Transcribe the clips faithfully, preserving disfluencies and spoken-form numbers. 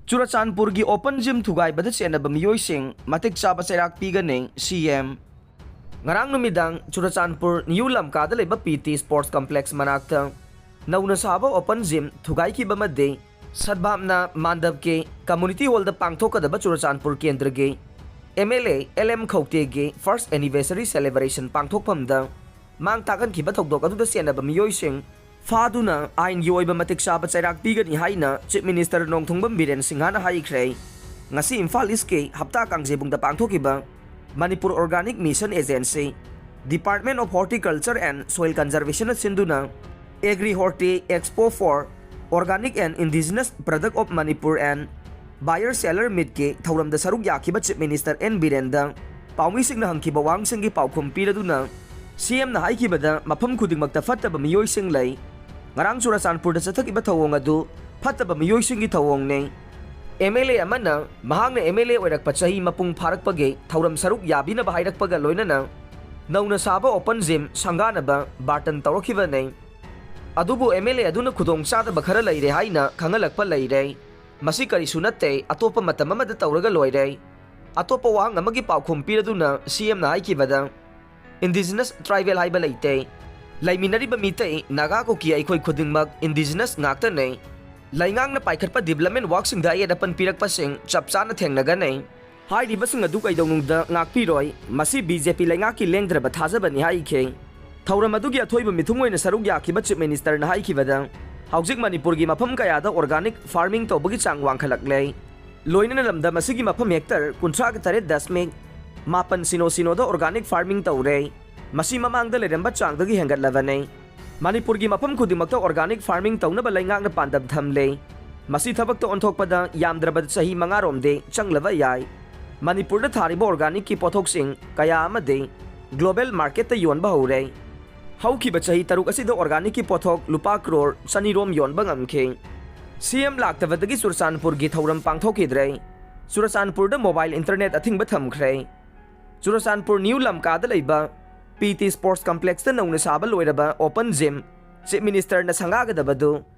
ꯆꯨꯔꯆꯥꯟꯄꯨꯔꯒꯤ open gym ꯊꯨꯒꯥꯏꯕꯗ ꯆꯦꯟꯅꯕ ꯃꯤꯑꯣꯏꯁꯤꯡ ꯃꯇꯤꯛ ꯆꯥꯕ ꯆꯩꯔꯥꯛ ꯄꯤꯒꯅꯤ, ꯁꯤ ꯑꯦꯝ꯫ ꯉꯔꯥꯡ ꯅꯨꯃꯤꯗꯥꯡ ꯆꯨꯔꯆꯥꯟꯄꯨꯔ ꯅ꯭ꯌꯨ ꯂꯝꯀꯥꯗ ꯂꯩꯕ ꯄꯤ ꯇꯤ ꯁ꯭ꯄꯣꯔꯠꯁ ꯀꯝꯄ꯭ꯂꯦꯛꯁ ꯃꯅꯥꯛꯇ ꯅꯧꯅ ꯁꯥꯕ ꯑꯣꯄꯟ ꯖꯤꯝ ꯊꯨꯒꯥꯏꯈꯤꯕ ꯑꯃꯗꯤ ꯁꯗꯚꯥꯕꯅꯥ ꯃꯥꯟꯗꯕꯀꯤ ꯀꯝꯃꯨꯅꯤꯇꯤ ꯍꯣꯜꯗ ꯄꯥꯡꯊꯣꯛꯀꯗꯕ ꯆꯨꯔꯆꯥꯟꯄꯨꯔ ꯀꯦꯟꯗ꯭ꯔꯒꯤ M L A L M ꯈꯧꯇꯦꯒꯤ ꯐꯥꯔꯁ ꯑꯦꯅꯤꯚꯔꯁꯔꯤ ꯁꯦꯂꯦꯕ꯭ꯔꯦꯁꯟ ꯄꯥꯡꯊꯣꯛꯐꯝꯗ ꯃꯥꯡ ꯇꯥꯛꯍꯟꯈꯤꯕ ꯊꯧꯗꯣꯛ ꯑꯗꯨꯗ ꯆꯦꯟꯅꯕ ꯃꯤꯑꯣꯏꯁꯤꯡ ꯐꯥꯗꯨꯅ ꯑꯥꯏꯟꯒꯤ ꯑꯣꯏꯕ ꯃꯇꯤꯛ ꯆꯥꯕ ꯆꯩꯔꯥꯛ ꯄꯤꯒꯅꯤ ꯍꯥꯏꯅ ꯆꯤꯐ ꯃꯤꯅꯤꯁꯇꯔ ꯅꯣꯡꯊꯣꯝꯕꯝ ꯕꯤꯔꯦꯟ ꯁꯤꯡꯍꯅ ꯍꯥꯏꯈ꯭ꯔꯦ꯫ ꯉꯁꯤ ꯏꯝꯐꯥꯜ ꯏꯁꯀꯤ ꯍꯞꯇꯥ ꯀꯥꯡꯖꯩꯕꯨꯡꯗ ꯄꯥꯡꯊꯣꯛꯈꯤꯕ Manipur Organic Mission Agency, Department of Horticulture and Soil Conservation ꯁꯤꯟꯗꯨꯅ Agri Horti Expo for Organic and Indigenous Product of Manipur and Buyer Seller Meetꯀꯤ ꯊꯧꯔꯝꯗ ꯁꯔꯨꯛ ꯌꯥꯈꯤꯕ ꯆꯤꯐ ꯃꯤꯅꯤꯁꯇꯔ ꯑꯦꯟ ꯕꯤꯔꯦꯟꯗ ꯄꯥꯎꯃꯤꯁꯤꯡꯅ ꯍꯪꯈꯤꯕ ꯋꯥꯍꯪꯁꯤꯡꯒꯤ ꯄꯥꯎꯈꯨꯝ ꯄꯤꯔꯗꯨꯅ ꯁꯤ ꯑꯦꯝꯅ ꯍꯥꯏꯈꯤꯕꯗ ꯃꯐꯝ ꯈꯨꯗꯤꯡꯃꯛꯇ ꯐꯠꯇꯕ ꯃꯤꯑꯣꯏꯁꯤꯡ ꯂꯩ꯫ ꯉꯔꯥꯡ ꯆꯨꯔꯆꯥꯟꯄꯨꯔꯗ ꯆꯠꯊꯈꯤꯕ ꯊꯧꯑꯣꯡ ꯑꯗꯨ ꯐꯠꯇꯕ ꯃꯤꯑꯣꯏꯁꯤꯡꯒꯤ ꯊꯧꯑꯣꯡꯅꯤ꯫ ꯑꯦꯝ ꯑꯦꯜ ꯑꯦ ꯑꯃꯅ ꯃꯍꯥꯛꯅ ꯑꯦꯝ ꯑꯦꯜ ꯑꯦ ꯑꯣꯏꯔꯛꯄ ꯆꯍꯤ ꯃꯄꯨꯡ ꯐꯥꯔꯛꯄꯒꯤ ꯊꯧꯔꯝ ꯁꯔꯨꯛ ꯌꯥꯕꯤꯅꯕ ꯍꯥꯏꯔꯛꯄꯒ ꯂꯣꯏꯅꯅ ꯅꯧꯅ ꯁꯥꯕ ꯑꯣꯄꯟ ꯖꯤꯝ ꯁꯪꯒꯥꯅꯕ ꯕꯥꯔꯇꯟ ꯇꯧꯔꯛꯈꯤꯕꯅꯤ꯫ ꯑꯗꯨꯕꯨ ꯑꯦꯝ ꯑꯦꯜ ꯑꯦ ꯑꯗꯨꯅ ꯈꯨꯗꯣꯡ ꯆꯥꯗꯕ ꯈꯔ ꯂꯩꯔꯦ ꯍꯥꯏꯅ ꯈꯪꯍꯜꯂꯛꯄ ꯂꯩꯔꯦ꯫ ꯃꯁꯤ ꯀꯔꯤꯁꯨ ꯅꯠꯇꯦ, ꯑꯇꯣꯞꯄ ꯃꯇꯝ ꯑꯃꯗ ꯇꯧꯔꯒ ꯂꯣꯏꯔꯦ꯫ ꯑꯇꯣꯞꯄ ꯋꯥꯍꯪ ꯑꯃꯒꯤ ꯄꯥꯎꯈꯨꯝ ꯄꯤꯔꯗꯨꯅ ꯁꯤ ꯑꯦꯝꯅ ꯍꯥꯏꯈꯤꯕꯗ, ꯏꯟꯗꯤꯖꯤꯅꯁ ꯇ꯭ꯔꯥꯏꯕꯦꯜ ꯍꯥꯏꯕ ꯂꯩꯇꯦ꯫ ꯂꯩꯃꯤꯟꯅꯔꯤꯕ ꯃꯤꯇꯩ, ꯅꯥꯒꯥ, ꯀꯨꯀꯤ ꯑꯩꯈꯣꯏ ꯈꯨꯗꯤꯡꯃꯛ ꯏꯟꯗꯤꯖꯤꯅꯁ ꯉꯥꯛꯇꯅꯦ꯫ ꯂꯩꯉꯥꯛꯅ ꯄꯥꯏꯈꯠꯄ ꯗꯤꯕꯂꯞꯃꯦꯟ ꯋꯥꯔꯛꯁꯤꯡꯗ ꯑꯌꯦꯠ ꯑꯄꯟ ꯄꯤꯔꯛꯄꯁꯤꯡ ꯆꯞ ꯆꯥꯅ ꯊꯦꯡꯅꯒꯅꯤ꯫ ꯍꯥꯏꯔꯤꯕꯁꯤꯡ ꯑꯗꯨ ꯀꯩꯗꯧꯅꯨꯡꯗ ꯉꯥꯛꯄꯤꯔꯣꯏ꯫ ꯃꯁꯤ ꯕꯤ ꯖꯦ ꯄꯤ ꯂꯩꯉꯥꯛꯀꯤ ꯂꯦꯡꯗ꯭ꯔꯕ ꯊꯥꯖꯕꯅꯤ ꯍꯥꯏꯈꯤ꯫ ꯊꯧꯔꯝ ꯑꯗꯨꯒꯤ ꯑꯊꯣꯏꯕ ꯃꯤꯊꯨꯡ ꯑꯣꯏꯅ ꯁꯔꯨꯛ ꯌꯥꯈꯤꯕ ꯆꯤꯐ ꯃꯤꯅꯤꯁꯇꯔꯅ ꯍꯥꯏꯈꯤꯕꯗ, ꯍꯧꯖꯤꯛ ꯃꯅꯤꯄꯨꯔꯒꯤ ꯃꯐꯝ ꯀꯌꯥꯗ ꯑꯣꯔꯒꯥꯅꯤꯛ ꯐꯥꯔꯃꯤꯡ ꯇꯧꯕꯒꯤ ꯆꯥꯡ ꯋꯥꯡꯈꯠꯂꯛꯂꯦ꯫ ꯂꯣꯏꯅꯅ ꯂꯝꯗꯝ ꯑꯁꯤꯒꯤ ꯃꯐꯝ ꯍꯦꯛꯇꯔ ꯀꯨꯟꯊ꯭ꯔꯥꯒ ꯇꯔꯦꯠ ꯗꯁꯃꯤꯛ ꯃꯥꯄꯟ ꯁꯤꯅꯣ ꯁꯤꯅꯣꯗ ꯑꯣꯔꯒꯥꯅꯤꯛ ꯐꯥꯔꯃꯤꯡ ꯇꯧꯔꯦ꯫ ꯃꯁꯤ ꯃꯃꯥꯡꯗ ꯂꯩꯔꯝꯕ ꯆꯥꯡꯗꯒꯤ ꯍꯦꯟꯒꯠꯂꯕꯅꯤ꯫ ꯃꯅꯤꯄꯨꯔꯒꯤ ꯃꯐꯝ ꯈꯨꯗꯤꯡꯃꯛꯇ ꯑꯣꯔꯒꯥꯅꯤꯛ ꯐꯥꯔꯃꯤꯡ ꯇꯧꯅꯕ ꯂꯩꯉꯥꯛꯅ ꯄꯥꯟꯗꯝ ꯊꯝꯂꯦ꯫ ꯃꯁꯤ ꯊꯕꯛꯇ ꯑꯣꯟꯊꯣꯛꯄꯗ ꯌꯥꯝꯗ꯭ꯔꯕꯗ ꯆꯍꯤ ꯃꯉꯥꯔꯣꯝꯗꯤ ꯆꯪꯂꯕ ꯌꯥꯏ꯫ ꯃꯅꯤꯄꯨꯔꯗ ꯊꯥꯔꯤꯕ ꯑꯣꯔꯒꯥꯅꯤꯛꯀꯤ ꯄꯣꯠꯊꯣꯛꯁꯤꯡ ꯀꯌꯥ ꯑꯃꯗꯤ ꯒ꯭ꯂꯣꯕꯦꯜ ꯃꯥꯔꯀꯦꯠꯇ ꯌꯣꯟꯕ ꯍꯧꯔꯦ꯫ ꯍꯧꯈꯤꯕ ꯆꯍꯤ ꯇꯔꯨꯛ ꯑꯁꯤꯗ ꯑꯣꯔꯒꯥꯅꯤꯛꯀꯤ ꯄꯣꯠꯊꯣꯛ ꯂꯨꯄꯥ ꯀ꯭ꯔꯣꯔ ꯆꯅꯤꯔꯣꯝ ꯌꯣꯟꯕ ꯉꯝꯈꯤ꯫ ꯁꯤ ꯑꯦꯝ ꯂꯥꯛꯇꯕꯗꯒꯤ ꯆꯨꯔꯆꯥꯟꯄꯨꯔꯒꯤ ꯊꯧꯔꯝ ꯄꯥꯡꯊꯣꯛꯈꯤꯗ꯭ꯔꯦ꯫ ꯆꯨꯔꯆꯥꯟꯄꯨꯔꯗ ꯃꯣꯕꯥꯏꯜ ꯏꯟꯇꯔꯅꯦꯠ ꯑꯊꯤꯡꯕ ꯊꯝꯈ꯭ꯔꯦ꯫ ꯆꯨꯔꯆꯥꯟꯄꯨꯔ ꯅ꯭ꯌꯨ ꯂꯝꯀꯥꯗ ꯂꯩꯕ ꯄꯤ ꯇꯤ ꯁ꯭ꯄꯣꯔꯠꯁ ꯀꯝꯄ꯭ꯂꯦꯛꯁꯇ ꯅꯧꯅ ꯁꯥꯕ ꯂꯣꯏꯔꯕ ꯑꯣꯄꯟ ꯖꯤꯝ ꯆꯤꯐ ꯃꯤꯅꯤꯁꯇꯔꯅ ꯁꯪꯒꯥꯒꯗꯕꯗꯨ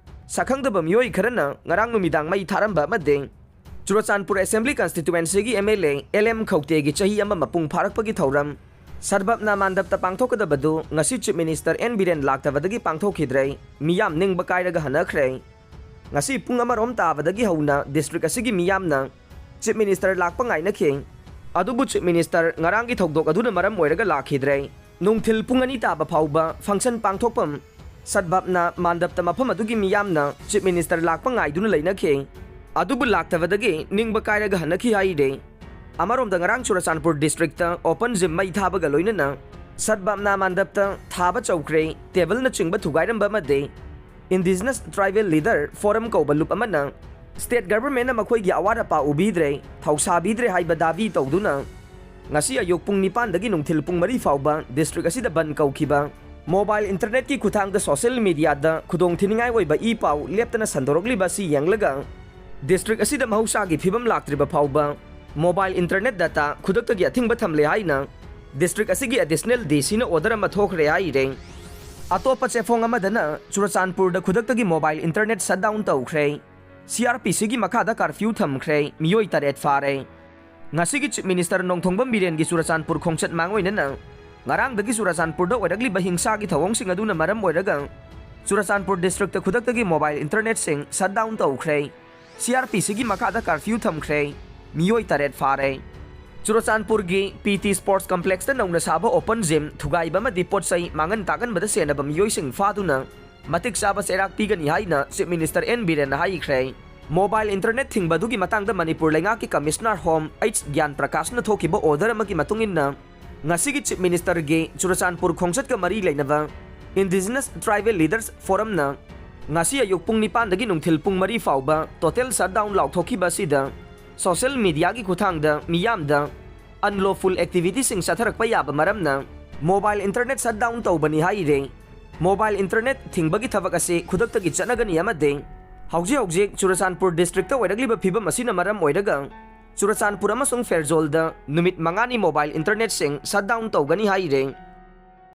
ꯁꯛꯈꯪꯗꯕ ꯃꯤꯑꯣꯏ ꯈꯔꯅ ꯉꯔꯥꯡ ꯅꯨꯃꯤꯗꯥꯡ ꯃꯩ ꯊꯥꯔꯝꯕ ꯑꯃꯗꯤ ꯆꯨꯔꯆꯥꯟꯄꯨꯔ ꯑꯦꯁꯦꯝꯕ꯭ꯂꯤ ꯀꯟꯁꯇꯤꯇ꯭ꯋꯦꯟꯁꯤꯒꯤ M L A L M ꯈꯧꯇꯦꯒꯤ ꯆꯍꯤ ꯑꯃ ꯃꯄꯨꯡ ꯐꯥꯔꯛꯄꯒꯤ ꯊꯧꯔꯝ ꯁꯗꯕꯥꯕꯅꯥ ꯃꯥꯟꯗꯞꯇ ꯄꯥꯡꯊꯣꯛꯀꯗꯕꯗꯨ ꯉꯁꯤ ꯆꯤꯐ ꯃꯤꯅꯤꯁꯇꯔ ꯑꯦꯟ ꯕꯤꯔꯦꯟ ꯂꯥꯛꯇꯕꯗꯒꯤ ꯄꯥꯡꯊꯣꯛꯈꯤꯗ꯭ꯔꯦ꯫ ꯃꯤꯌꯥꯝ ꯅꯤꯡꯕ ꯀꯥꯏꯔꯒ ꯍꯟꯅꯈ꯭ꯔꯦ꯫ ꯉꯁꯤ ꯄꯨꯡ ꯑꯃꯔꯣꯝ ꯇꯥꯕꯗꯒꯤ ꯍꯧꯅ ꯗꯤꯁꯇ꯭ꯔꯤꯛ ꯑꯁꯤꯒꯤ ꯃꯤꯌꯥꯝꯅ ꯆꯤꯐ ꯃꯤꯅꯤꯁꯇꯔ ꯂꯥꯛꯄ ꯉꯥꯏꯅꯈꯤ꯫ ꯑꯗꯨꯕꯨ ꯆꯤꯐ ꯃꯤꯅꯤꯁꯇꯔ ꯉꯔꯥꯡꯒꯤ ꯊꯧꯗꯣꯛ ꯑꯗꯨꯅ ꯃꯔꯝ ꯑꯣꯏꯔꯒ ꯂꯥꯛꯈꯤꯗ꯭ꯔꯦ꯫ ꯅꯨꯡꯊꯤꯜ ꯄꯨꯡ ꯑꯅꯤ ꯇꯥꯕ ꯐꯥꯎꯕ ꯐꯪꯁꯟ ꯄꯥꯡꯊꯣꯛꯐꯝ ꯁꯗꯕꯥꯕꯅꯥ ꯃꯥꯟꯗꯞꯇ ꯃꯐꯝ ꯑꯗꯨꯒꯤ ꯃꯤꯌꯥꯝꯅ ꯆꯤꯐ ꯃꯤꯅꯤꯁꯇꯔ ꯂꯥꯛꯄ ꯉꯥꯏꯗꯨꯅ ꯂꯩꯅꯈꯤ꯫ ꯑꯗꯨꯕꯨ ꯂꯥꯛꯇꯕꯗꯒꯤ ꯅꯤꯡꯕ ꯀꯥꯏꯔꯒ ꯍꯟꯅꯈꯤ ꯍꯥꯏꯔꯦ꯫ ꯑꯃꯔꯣꯝꯗ ꯉꯔꯥꯡ ꯆꯨꯔꯆꯥꯟꯄꯨꯔ ꯗꯤꯁꯇ꯭ꯔꯤꯛꯇ ꯑꯣꯄꯟ ꯖꯤꯝ ꯃꯩ ꯊꯥꯕꯒ ꯂꯣꯏꯅꯅ ꯁꯗꯕꯥꯕꯅꯥ ꯃꯥꯟꯗꯞꯇ ꯊꯥꯕ ꯆꯧꯀ꯭ꯔꯤ, ꯇꯦꯕꯜꯅꯆꯤꯡꯕ ꯊꯨꯒꯥꯏꯔꯝꯕ ꯑꯃꯗꯤ ꯏꯟꯗꯤꯖꯤꯅꯁ ꯇ꯭ꯔꯥꯏꯕꯦꯜ ꯂꯤꯗꯔ ꯐꯣꯔꯝ ꯀꯧꯕ ꯂꯨꯞ ꯑꯃꯅ ꯁ꯭ꯇꯦꯠ ꯒꯚꯔꯟꯃꯦꯟꯠꯅ ꯃꯈꯣꯏꯒꯤ ꯑꯋꯥꯠ ꯑꯄꯥ ꯎꯕꯤꯗ꯭ꯔꯦ, ꯊꯧꯁꯥꯕꯤꯗ꯭ꯔꯦ ꯍꯥꯏꯕ ꯗꯥꯕꯤ ꯇꯧꯗꯨꯅ ꯉꯁꯤ ꯑꯌꯨꯛ ꯄꯨꯡ ꯅꯤꯄꯥꯟꯗꯒꯤ ꯅꯨꯡꯊꯤꯜ ꯄꯨꯡ ꯃꯔꯤ ꯐꯥꯎꯕ ꯗꯤꯁꯇ꯭ꯔꯤꯛ ꯑꯁꯤꯗ ꯕꯟꯗ ꯀꯧꯈꯤꯕ꯫ ꯃꯣꯕꯥꯏꯜ ꯏꯟꯇꯔꯅꯦꯠꯀꯤ ꯈꯨꯠꯊꯥꯡꯗ ꯁꯣꯁꯤꯌꯦꯜ ꯃꯤꯗꯤꯌꯥꯗ ꯈꯨꯗꯣꯡꯊꯤꯅꯤꯡꯉꯥꯏ ꯑꯣꯏꯕ ꯏ ꯄꯥꯎ ꯂꯦꯞꯇꯅ ꯁꯟꯗꯣꯔꯛꯂꯤꯕ ꯑꯁꯤ ꯌꯦꯡꯂꯒ ꯗꯤꯁꯇ꯭ꯔꯤꯛ ꯑꯁꯤꯗ ꯃꯍꯧꯁꯥꯒꯤ ꯐꯤꯕꯝ ꯂꯥꯛꯇ꯭ꯔꯤꯕ ꯐꯥꯎꯕ ꯃꯣꯕꯥꯏꯜ ꯏꯟꯇꯔꯅꯦꯠ ꯗꯇꯥ ꯈꯨꯗꯛꯇꯒꯤ ꯑꯊꯤꯡꯕ ꯊꯝꯂꯦ ꯍꯥꯏꯅ ꯗꯤꯁꯇ꯭ꯔꯤꯛ ꯑꯁꯤꯒꯤ ꯑꯦꯗꯤꯁꯅꯦꯜ ꯗꯤ ꯁꯤꯅ ꯑꯣꯔꯗꯔ ꯑꯃ ꯊꯣꯛꯈ꯭ꯔꯦ ꯍꯥꯏꯔꯦ꯫ ꯑꯇꯣꯞꯄ ꯆꯦꯐꯣꯡ ꯑꯃꯗꯅ ꯆꯨꯔꯆꯥꯟꯄꯨꯔꯗ ꯈꯨꯗꯛꯇꯒꯤ ꯃꯣꯕꯥꯏꯜ ꯏꯟꯇꯔꯅꯦꯠ ꯁꯠ ꯗꯥꯎꯟ ꯇꯧꯈ꯭ꯔꯦ꯫ ꯁꯤ ꯑꯥꯔ ꯄꯤ ꯁꯤꯒꯤ ꯃꯈꯥꯗ ꯀꯥꯔꯐ꯭ꯌꯨ ꯊꯝꯈ꯭ꯔꯦ꯫ ꯃꯤꯑꯣꯏ ꯇꯔꯦꯠ ꯐꯥꯔꯦ꯫ ꯉꯁꯤꯒꯤ ꯆꯤꯐ ꯃꯤꯅꯤꯁꯇꯔ ꯅꯣꯡꯊꯣꯡꯕꯝ ꯕꯤꯔꯦꯟꯒꯤ ꯆꯨꯔꯆꯥꯟꯄꯨꯔ ꯈꯣꯡꯆꯠ ꯃꯥꯡꯑꯣꯏꯅꯅ ꯉꯔꯥꯡꯗꯒꯤ ꯆꯨꯔꯆꯥꯟꯄꯨꯔꯗ ꯑꯣꯏꯔꯛꯂꯤꯕ ꯍꯤꯡꯁꯥꯒꯤ ꯊꯧꯑꯣꯡꯁꯤꯡ ꯑꯗꯨꯅ ꯃꯔꯝ ꯑꯣꯏꯔꯒ ꯆꯨꯔꯆꯥꯟꯄꯨꯔ ꯗꯤꯁꯇ꯭ꯔꯤꯛꯇ ꯈꯨꯗꯛꯇꯒꯤ ꯃꯣꯕꯥꯏꯜ ꯏꯟꯇꯔꯅꯦꯠꯁꯤꯡ ꯁꯠ ꯗꯥꯎꯟ ꯇꯧꯈ꯭ꯔꯦ꯫ ꯁꯤ ꯑꯥꯔ ꯄꯤ ꯁꯤꯒꯤ ꯃꯈꯥꯗ ꯀꯥꯔꯐ꯭ꯌꯨ ꯊꯝꯈ꯭ꯔꯦ꯫ ꯃꯤꯑꯣꯏ ꯇꯔꯦꯠ ꯐꯥꯔꯦ꯫ ꯆꯨꯔꯆꯥꯟꯄꯨꯔꯒꯤ ꯄꯤ ꯇꯤ ꯁ꯭ꯄꯣꯔꯠꯁ ꯀꯝꯄ꯭ꯂꯦꯛꯁꯇ ꯅꯧꯅ ꯁꯥꯕ ꯑꯣꯄꯟ ꯖꯤꯝ ꯊꯨꯒꯥꯏꯕ ꯑꯃꯗꯤ ꯄꯣꯠ ꯆꯩ ꯃꯥꯡꯍꯟ ꯇꯥꯛꯍꯟꯕꯗ ꯁꯦꯟꯅꯕ ꯃꯤꯑꯣꯏꯁꯤꯡ ꯐꯥꯗꯨꯅ ꯃꯇꯤꯛ ꯆꯥꯕ ꯆꯩꯔꯥꯛ ꯄꯤꯒꯅꯤ ꯍꯥꯏꯅ ꯆꯤꯐ ꯃꯤꯅꯤꯁꯇꯔ ꯑꯦꯟ ꯕꯤꯔꯦꯟꯅ ꯍꯥꯏꯈ꯭ꯔꯦ꯫ ꯃꯣꯕꯥꯏꯜ ꯏꯟꯇꯔꯅꯦꯠ ꯊꯤꯡꯕ ꯑꯗꯨꯒꯤ ꯃꯇꯥꯡꯗ ꯃꯅꯤꯄꯨꯔ ꯂꯩꯉꯥꯛꯀꯤ ꯀꯃꯤꯁꯅꯔ ꯍꯣꯝ ꯑꯩꯆ ꯒ꯭ꯌꯥꯟ ꯄ꯭ꯔꯀꯥꯁꯅ ꯊꯣꯛꯈꯤꯕ ꯑꯣꯔꯗꯔ ꯑꯃꯒꯤ ꯃꯇꯨꯡ ꯏꯟꯅ ꯉꯁꯤꯒꯤ ꯆꯤꯐ ꯃꯤꯅꯤꯁꯇꯔꯒꯤ ꯆꯨꯔꯆꯥꯟꯄꯨꯔ ꯈꯣꯡꯆꯠꯀ ꯃꯔꯤ ꯂꯩꯅꯕ ꯏꯟꯗꯤꯖꯤꯅꯁ ꯇ꯭ꯔꯥꯏꯕꯦꯜ ꯂꯤꯗꯔꯁ ꯐꯣꯔꯝꯅ ꯉꯁꯤ ꯑꯌꯨꯛ ꯄꯨꯡ ꯅꯤꯄꯥꯟꯗꯒꯤ ꯅꯨꯡꯊꯤꯜ ꯄꯨꯡ ꯃꯔꯤ ꯐꯥꯎꯕ ꯇꯣꯇꯦꯜ ꯁꯠ ꯗꯥꯎꯟ ꯂꯥꯎꯊꯣꯛꯈꯤꯕ ꯑꯁꯤꯗ ꯁꯣꯁꯤꯌꯦꯜ ꯃꯤꯗꯤꯌꯥꯒꯤ ꯈꯨꯠꯊꯥꯡꯗ ꯃꯤꯌꯥꯝꯗ ꯑꯟꯂꯣꯐꯨꯜ ꯑꯦꯛꯇꯤꯚꯤꯇꯤꯁꯤꯡ ꯆꯠꯊꯔꯛꯄ ꯌꯥꯕ ꯃꯔꯝꯅ ꯃꯣꯕꯥꯏꯜ ꯏꯟꯇꯔꯅꯦꯠ ꯁꯠ ꯗꯥꯎꯟ ꯇꯧꯕꯅꯤ ꯍꯥꯏꯔꯦ꯫ ꯃꯣꯕꯥꯏꯜ ꯏꯟꯇꯔꯅꯦꯠ ꯊꯤꯡꯕꯒꯤ ꯊꯕꯛ ꯑꯁꯤ ꯈꯨꯗꯛꯇꯒꯤ ꯆꯠꯅꯒꯅꯤ ꯑꯃꯗꯤ ꯍꯧꯖꯤꯛ ꯍꯧꯖꯤꯛ ꯆꯨꯔꯆꯥꯟꯄꯨꯔ ꯗꯤꯁꯇ꯭ꯔꯤꯛꯇ ꯑꯣꯏꯔꯛꯂꯤꯕ ꯐꯤꯕꯝ ꯑꯁꯤꯅ ꯃꯔꯝ ꯑꯣꯏꯔꯒ ꯆꯨꯔꯆꯥꯟꯄꯨꯔ ꯑꯃꯁꯨꯡ ꯐꯦꯔꯖꯣꯜꯗ ꯅꯨꯃꯤꯠ ꯃꯉꯥꯅꯤ ꯃꯣꯕꯥꯏꯜ ꯏꯟꯇꯔꯅꯦꯠꯁꯤꯡ ꯁꯠ ꯗꯥꯎꯟ ꯇꯧꯒꯅꯤ ꯍꯥꯏꯔꯦ꯫